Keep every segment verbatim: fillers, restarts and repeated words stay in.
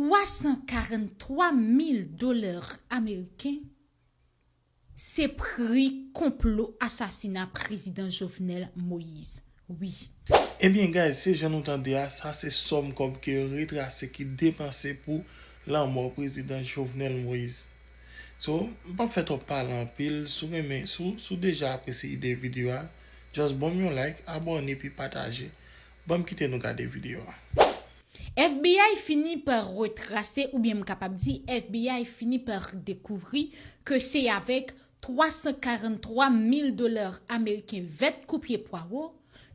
Twa san karanntwa mil dola ameriken se pri konplo asasina prezidan Jovenel Moïse. Wi. Ebyen guys, se jan nou tande a, sa se sòm kòb ke yo retrase ki depanse pou lanmò prezidan Jovenel Moïse. So, m p ap fè twòp pale anpil, si w renmen, si w, si w deja apresye ide videyo a, just ban m yon like, abòne epi pataje. Ban m kite nou gade videyo a. F B I fini pa retrase, oubyen m kapab di F B I fini pa dekouvri ke se avèk twa san karanntwa mil dola ameriken vèt kou pye pwawo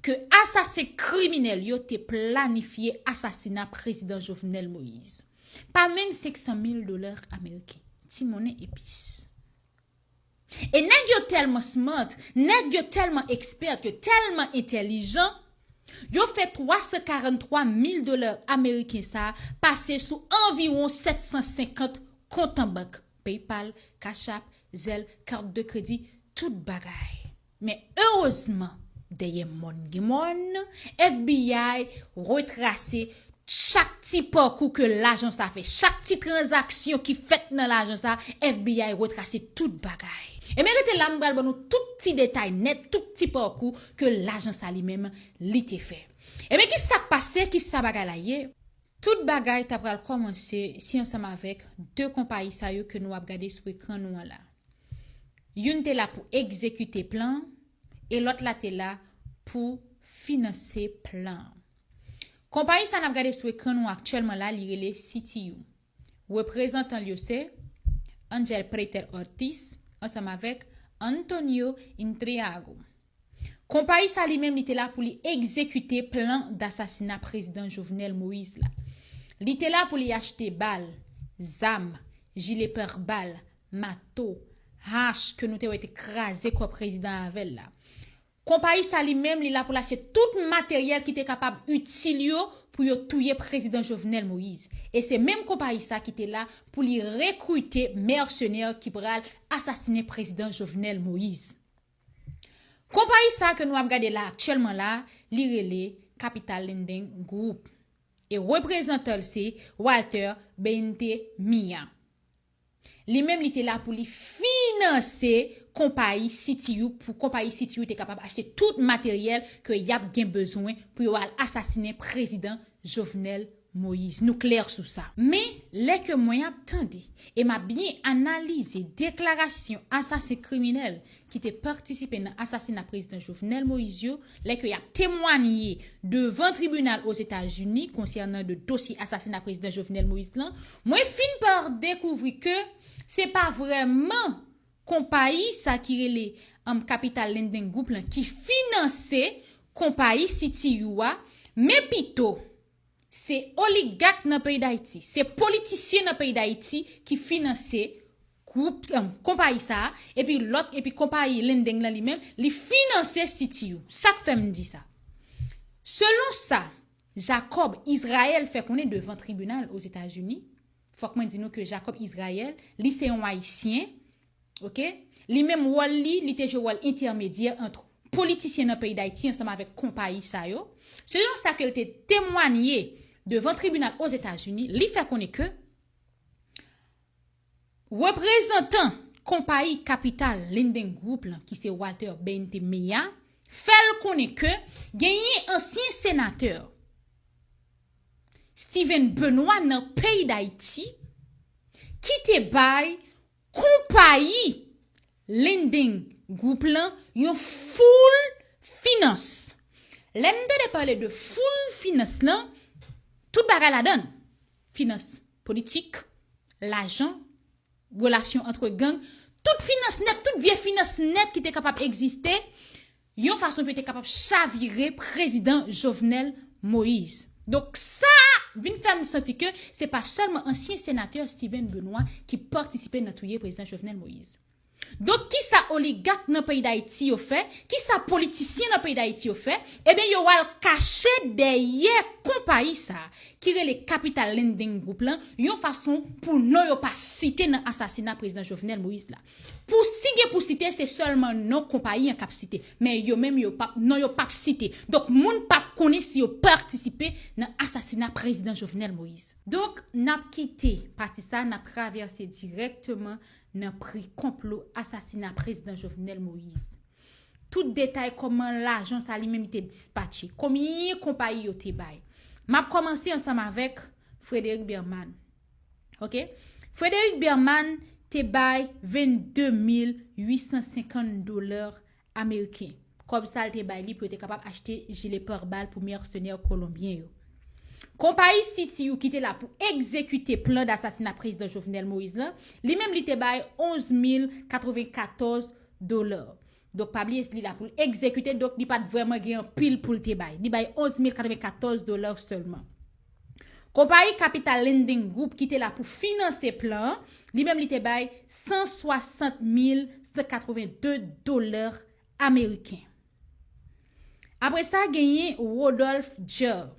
ke asasen kriminèl yo te planifye asasina prezidan Jovenel Moïse. Pa menm senk san mil dola ameriken. Ti monnen epis. E nèg yo tèlman smart, nèg yo tèlman expert, yo tèlman entèlijan, yo fè twa san karanntwa mil dola ameriken sa pase sou anviwon sèt san senkant kont an bank, PayPal, Cash App, Zelle, kat de kredi, tout bagay. Men erezman, dèyè mòn gen mòn, F B I retrase chak ti pakou ke lajan sa fè, chak ti tranzaksyon ki fèt nan lajan sa, F B I retrase tout bagay. Ebyen rete la, m pral ban nou tout ti detay nèt, tout ti pakou ke lajan sa li menm li te fè. Ebyen kisa k pase, kisa bagay la ye? Tout bagay ta pral kòmanse si ansanm avèk de konpayi sa yo ke nou ap gade sou ekran nou an la. Youn te la pou egzekite plan e lòt la te la pou finanse plan. Konpayi sa n ap gade sou ekran nou aktyèlman la, li rele C T U. Reprezantan l yo se Angel Pretel Ortiz ansanm avèk Antonio Intriago. Konpayi sa li menm li te la pou li egzekite plan dasasina prezidan Jovenel Moïse la. Li te la pou li achte bal, zam, jile pare bal, mato, hach ke nou te wè te kraze kò prezidan avè l la. Konpayi sa li menm li la pou l achte tout materyèl ki te kapab itil yo pou yo touye prezidan Jovenel Moïse. E se menm konpayi sa ki te la pou li rekrite mèsenè ki pral asasinen prezidan Jovenel Moïse. Konpayi sa ke nou ap gade la aktyèlman la, li rele Capital Lending Group. E reprezantan l se Walter Bente Mia. Li menm li te la pou li finanse konpayi C T U, pou konpayi C T U te kapab achte tout materyèl ke y ap gen bezwen pou yo al asasinen prezidan Jovenel Moïse. Nou klè sou sa. Men, lè ke mwen ap tande e m ap byen analize deklarasyon asasen kriminèl ki te patisipe nan asasina prezidan Jovenel Moïse yo, lè ke y ap temwanye devan tribinal Ozetazini konsènan de dosye asasina prezidan Jovenel Moïse lan, mwen fin pa dekouvri ke se pa vrèman konpayi sa ki rele um, Capital Lending Group lan ki finanse konpayi C T U a, men pito se oligak nan peyi Dayiti, se politisyen nan peyi Dayiti ki finanse gwoup, um, konpayi sa a, epi lòt, epi konpayi Lending lan li menm, li finanse C T U. Sa k fè m di sa? Selon sa Jacob Israel fè konnen devan tribinal Ozetazini, fòk mwen di nou ke Jacob Israel, li se yon Ayisyen, oke? Li menm wòl li, li te jwe wòl entèmedyè ant politisyen nan peyi Dayiti ansanm avèk konpayi sa yo. Selon sa ke l te temwanye devan tribinal Ozetazini, li fè konnen ke reprezantan konpayi Capital Lending Group lan, ki se Walter Bente Mia, fè l konnen ke genyen ansyen senatè Steven Benoît nan peyi Dayiti ki te bay konpayi Lending Group lan yon full finans. Lè m tande pale de full finans lan, tout bagay ladan l. Finans politik, lajan, relasyon ant gang, tout finans nèt, tout vye finans nèt ki te kapab egziste, yon fason pou yo te kapab chavire prezidan Jovenel Moïse. Donk sa vin fè m santi ke se pa sèlman ansyen senatè Steven Benoît ki patisipe nan touye prezidan Jovenel Moïse. Donk kisa oligak nan peyi Dayiti yo fè? Kisa politisyen nan peyi Dayiti yo fè? Ebyen yo al kache dèyè konpayi sa ki rele Capital Lending Group lan, yon fason pou non yo pa site nan asasina prezidan Jovenel Moïse la. Pou si gen pou site, se sèlman non konpayi an k ap site. Men yo menm yo p ap, non yo p ap site. Donk moun p ap konnen si yo patisipe nan asasina prezidan Jovenel Moïse. Donk, n ap kite pati sa, n ap travèse dirèkteman nan pri konplo asasina prezidan Jovenel Moïse. Tout detay kòman lajan sa li menm li te dispatche, konbyen konpayi yo te bay. M ap kòmanse ansanm avèk Frederick Berman. Ok? Frederick Berman te bay vennde mil uit san senkant dola ameriken. Kòb sa l te bay li pou yo te kapab achte jile pare bal pou mèsenè kolonbyen yo. Konpayi C T U ki te la pou egzekite plan dasasina prezidan Jovenel Moïse lan, li menm li te bay onz mil katrevenkatòz dola. Donk, pa bliye, li la pou l egzekite, donk li pa t vrèman gen anpil pou l te bay. Li bay onz mil katrevenkatòz dola sèlman. Konpayi Capital Lending Group ki te la pou finanse plan an, li menm li te bay san swasant mil san katreven de dola ameriken. Apre sa, genyen Rodolphe Dieur.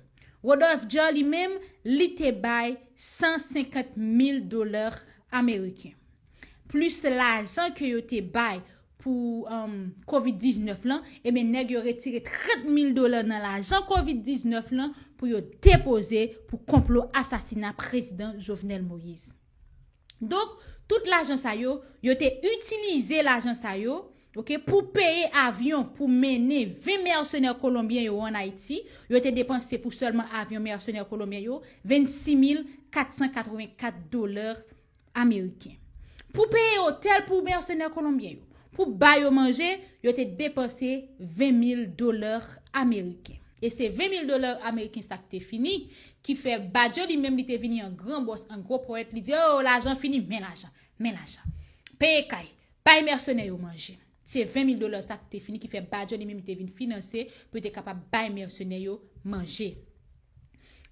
Rodolphe Dieur li menm, li te bay san senkant mil dola ameriken. Plis lajan ke yo te bay pou um, kovid diznèf lan, ebyen nèg yo retire trant mil dola nan lajan kovid diznèf lan pou yo depoze pou konplo asasina prezidan Jovenel Moïse. Donk, tout lajan sa yo, yo te itilize lajan sa yo, ok, pou peye avyon pou mennen ven mèsenè kolonbyen yo ann Ayiti. Yo te depanse pou sèlman avyon mèsenè kolonbyen yo vennsis mil kat san katrevenkat dola ameriken. Pou peye otèl pou mèsenè kolonbyen yo, pou ba yo manje, yo te depanse ven mil dola ameriken. E se ven mil dola ameriken sa k te fini, ki fè Badio li menm li te vini an gran bòs, an gwo pòèt, li di, "Oh, lajan fini, men lajan, men lajan. Peye kay, bay mèsenè yo manje." Se ven mil dola sa k te fini, ki fè Badio li menm li te vin finanse pou yo te kapab bay mèsenè yo manje.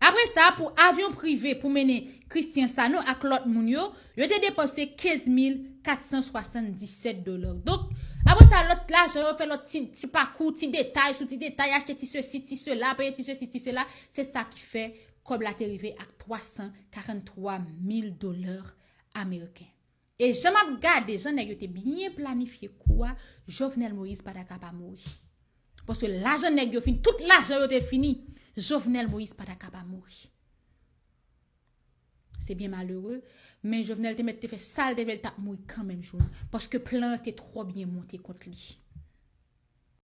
Apre sa, pou avyon prive pou mennen Christian Sanon ak lòt moun yo, yo te depanse kenz mil kat san swasanndisèt dola. Donk, apre sa, lòt lajan yo fè lòt ti, ti pakou, ti detay sou ti detay, achte ti sesi, ti sela, peye ti sesi, ti sela. Se sa ki fè kòb la te rive ak twa san karanntwa mil dola ameriken. E jan m ap gade, jan nèg yo te byen planifye kou a, Jovenel Moïse pa ta ka pa mouri. Paske lajan nèg yo fini, tout lajan yo te fini, Jovenel Moïse pa ta ka pa mouri. Se byen malere, men Jovenel te mèt te fè sa l te vle, l t ap mouri kanmenm jou a. Paske plan an te twò byen monte kont li.